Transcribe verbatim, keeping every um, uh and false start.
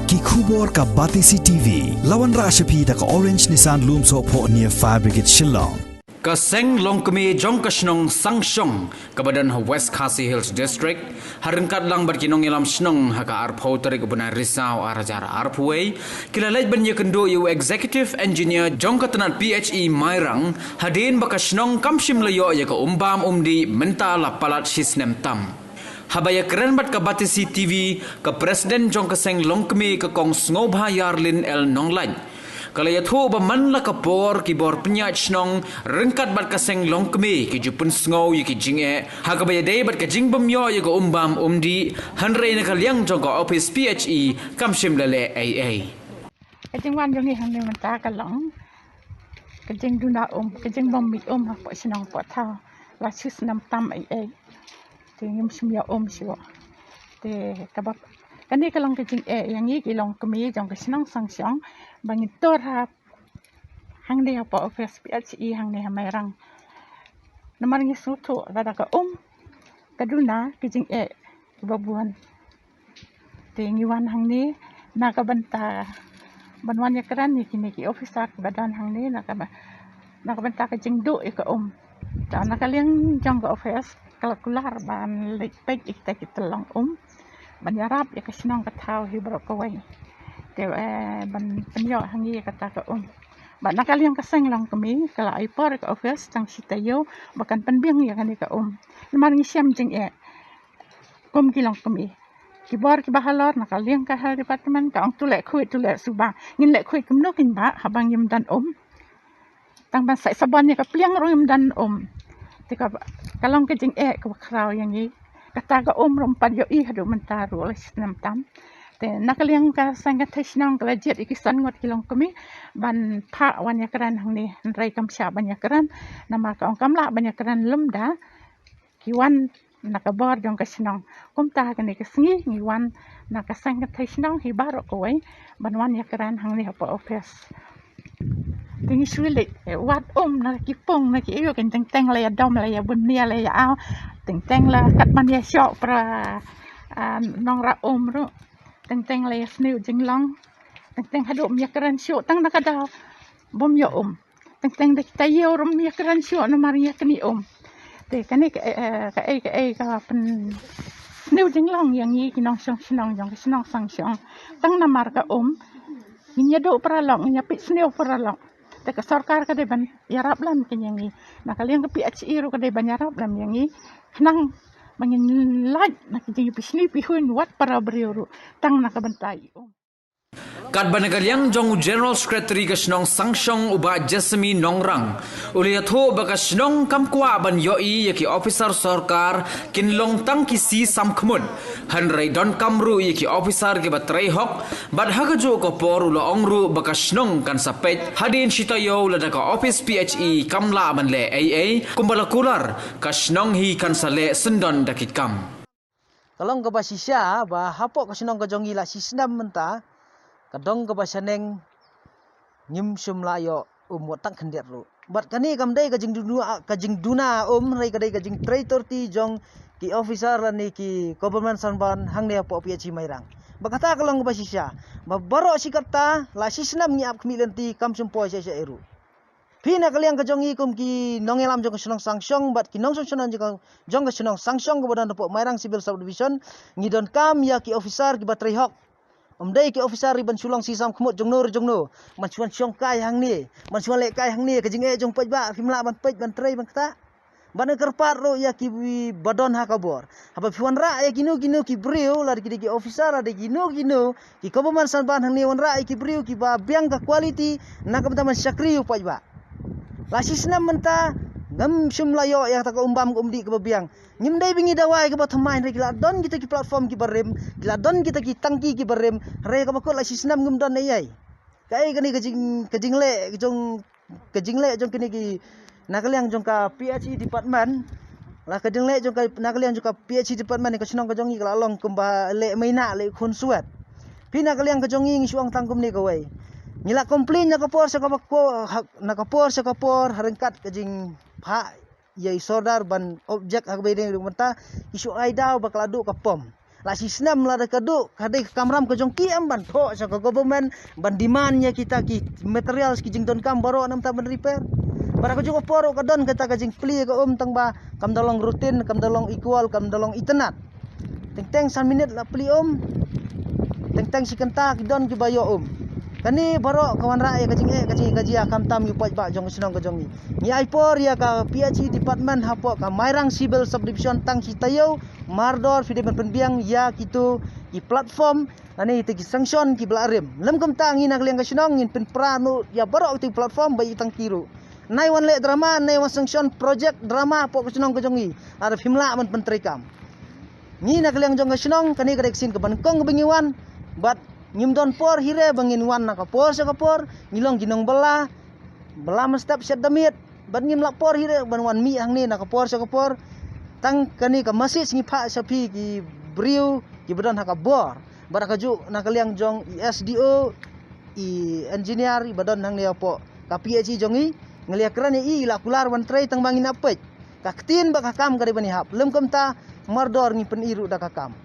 Ki khubor ka Batesi T V. La wanrah sha phi da ka Orange Nissan Lumsohphoh near Fire Brigade Shillong. Ka seng longkmie jong ka shnong Sangshong kaba don ha West Khasi Hills District, ha ryngkat lang bad ki nongïalam shnong ha ka arphew tarik u bnai Risaw ar hajar arphew wei, ki la leit ban ïakynduh ïa u Executive Engineer jong ka tnat P H E Mairang, hadien ba ka shnong kam shym la ïoh ïa ka um bam um dih mynta la palat shi snem tam. Haba ïakren bad ka Batesi T V, ka President jong ka seng longkmie ka Kong Sngewbha Ïarlin L Nonglait, ka la ïathuh ba man la ka por ki bor pynïaid shnong ryngkat bad ka seng longkmie ki ju pynsngew ïa ki jingeh ha kaba ïadei bad ka jingbym ïoh ïa ka um bam um dih, hynrei na ka liang jong ka office P H E kam shym la leh ei ei. Ka jingwan jong ngi hangne mynta ka long ka jingduna um, ka jingbym mih um hapoh shnong hapoh thaw la shi snem tam ei ei. Te ngim shym ïa um shuh. Te kaba kane ka long ka jingeh ïa ngi ki longkmie jong ka shnong Sangshong ba ngin tur ha hangne hapoh office P H E hangne ha Mairang. Namar ngi sngewthuh lada ka um ka duna ka jingeh kiba bun. Te ngi wan hangne na ka bynta ban wan ïakren ïa kine ki officer kiba don hangne na ka ba-, na ka bynta ka jingduh ïa ka um. Te na ka liang jong ka office ka la kular ban leit peit ïa kita ki tyllong um ban ïarap ïa ka shnong ka thaw hi baroh kawei. Te, eh, ban pynïoh ha ngi ïa kata ka um. Bad na ka liang ka seng longkmie ka la ai por ïa ka office tang shi taïew ba kan pynbiang ïa kane ka um. Namar ngi shem jingeh kum ki longkmie. Ki bor kiba halor na ka liang ka health department ka ong to leh khuid, to leh suba. Ngin leh khuid kumno kin bah haba ngim don um. Tang ban sai sabon ïa ka pliang ruh ngim don um. Te ka, ka long ka jingeh kaba khraw ïa ngi. Kata ka um ruh ym pat ïohi haduh mynta ruh la shi snem tam. Te na ka liang ka seng kynthei shnong ka la jied ïa ki san ngut ki longkmie ban phah wan ïakren hangne, hynrei kam shah ban ïakren. Namar ka ong kam lah ban ïakren lymda ki wan na ka bor jong ka shnong. Kumta kane ka sngi ngi wan na ka seng kynthei shnong hi baroh kawei ban wan ïakren hangne hapoh office. Te ngi shu leit, eh, wad um na ki pung na ki ïew, kin teng teng la ïa dom, la ïa bun nia, la ïa aw. Teng teng la kat ban ïa shoh para, ah, nongrah um ruh. Teng teng la ïa sniew jinglong. Teng teng haduh ym ïakren shuh tang na ka daw bym ïoh um. Teng teng da kita ïew ruh ym ïakren shuh namar ïa kane um. Te kane ka, eh, ka, eh, ka, eh, ka pynsniew jinglong ïa ngi ki nongshong shnong jong ka shnong Sangshong. Tang namar ka um ngin ïa duh paralok, ngin ïa peit sniew paralok. Te ka sorkar ka dei ban ïarap lem ïa ngi. Na ka liang ka P H E ruh ka dei ban ïarap lem ïa ngi. Khnang ba ngin lait na ka jingïapynsniew pynshuh wat para briew ruh tang na ka bynta i um. Katba na ka liang jong u General Secretary ka shnong Sangshong u Bah Jessamy Nongrang u la ïathuh ba ka shnong kam kwah ban ïohi ïa ki officer sorkar kin long tang ki shi samkhmut. Hynrei donkam ruh ïa ki officer kiba trei hok, bad ha kajuh ka por u la ong ruh ba ka shnong kan sa peit hadien shi taïew lada ka office P H E kam lah ban leh ei ei kumba la kular, ka shnong hi kan sa leh syndon da ki kam. Ka long kaba shisha ba hapoh ka shnong ka jong ngi la shi snem mynta ka dong kaba shaneng ngim shym la ïoh um wat tang khyndiat ruh. Bad kane kam dei ka jingduna, ka jingduna um, hynrei ka dei ka jingtrei torti jong ki officer lane ki government sanban hangne hapoh P H E Mairang. Ba kata ka long kaba shisha ba baroh shi katta la shi snem ngi ap khmih lynti kam shym poi sha sha ei ruh. Phi na ka liang ka jong ngi kum ki nongïalam jong ka shnong Sangshong bad ki nongshong shnong jong ka, jong ka shnong Sangshong kaba don hapoh Mairang Civil Subdivision, ngi donkam ïa ki officer kiba trei hok. Ym dei ki officer ri ban shu long shi samkhmut jong no re jong no, ban shu wan shong kai hangne, ban shu wan leh kai hangne, ka jingeh jong paidbah phim lah ban peit ban trei ban kata. Ban kyrpad ruh ïa ki ba don ha ka bor. Haba phi wanrah ïa kino kino ki briew, lada ki dei ki officer, lada kino kino ki government sanban hangne, wanrah ïa ki briew kiba biang ka quality na ka bynta ban shakri u paidbah. La shi snem mynta ngim shym la ïoh ïa kata ka um bam ka um dih kaba biang. Ngim dei ba ngi dawa ïa kaba thymmai, hynrei ki la don kita ki platform kiba rim, ki la don kita ki tangki kiba rim, hynrei kaba kut la shi snem ngim don ei ei. Kaei kane ka jing, ka jingleh jong, ka jingleh jong kine ki na ka liang jong ka P H E department, la ka jingleh jong ka na ka liang jong ka P H E department, ka shnong ka jong ngi ka la long kumba leh maina leh khun suwet. Phi na ka liang ka jong ngi ngi shu ong tang kumne kawei. Ngi la complain na ka por sha ka por, ha, na ka por sha ka por, ha ryngkat ka jingphah ïa i sordar ban object ha kaba ïadei bad mynta, ki shu ai daw ba ka la duh ka pom. La shi snem lada ka duh, ka dei ka kamram ka jong ki, em ban thoh sha ka government ban demand ïa kita ki materials, ki jingdonkam baroh namar ban repair. Bad ha kajuh ka por ruh ka don kata ka jingplie ka um, tang ba kam da long routine, kam da long equal, kam da long itynnad. Teng teng san minit la plie um. Teng teng shi kynta ki don kiba ïoh um. Kane baroh ka wanrah ïa ka jingeh ka jingeh ka jia, khamtam ïa u paidbah jong ka shnong ka jong ngi. Ngi ai por ïa ka P H E department hapoh ka Mairang Civil Subdivision tang shi taïew, mardor phi dei ban pynbiang ïa kito ki platform lane ïa ki sanction kiba la rim. Lym kumta ngi na ka liang ka shnong ngin pynpra noh ïa baroh kito ki platform ba ïa tang ki ruh. Nai wan leh drama, nai wan sanction project drama hapoh ka shnong ka jong ngi. Lada phim lah ban pyntreikam. Ngi na ka liang jong ka shnong, kane ka dei ka sien kaba nyngkong kaba ngi wan. Bad ngim don por hi re ba ngin wan na ka por sha ka por, ngi long ki nongbylla, bylla mynstep shet da miet. Bad ngim lah por hi re ban wan mih hangne na ka por sha ka por. Tang kane ka message ngi phah sha phi ki briew kiba don ha ka bor. Bad ha kajuh na ka liang jong i S D O, i engineer iba don hangne hapoh ka P H E jong ngi, ngi la ïakren ïa i, i la kular ban trei tang ba ngin ïa peit. Ka ktien bad ka kam ka dei ban ïahap. Lym kumta mardor ngi pyni ruh da ka kam.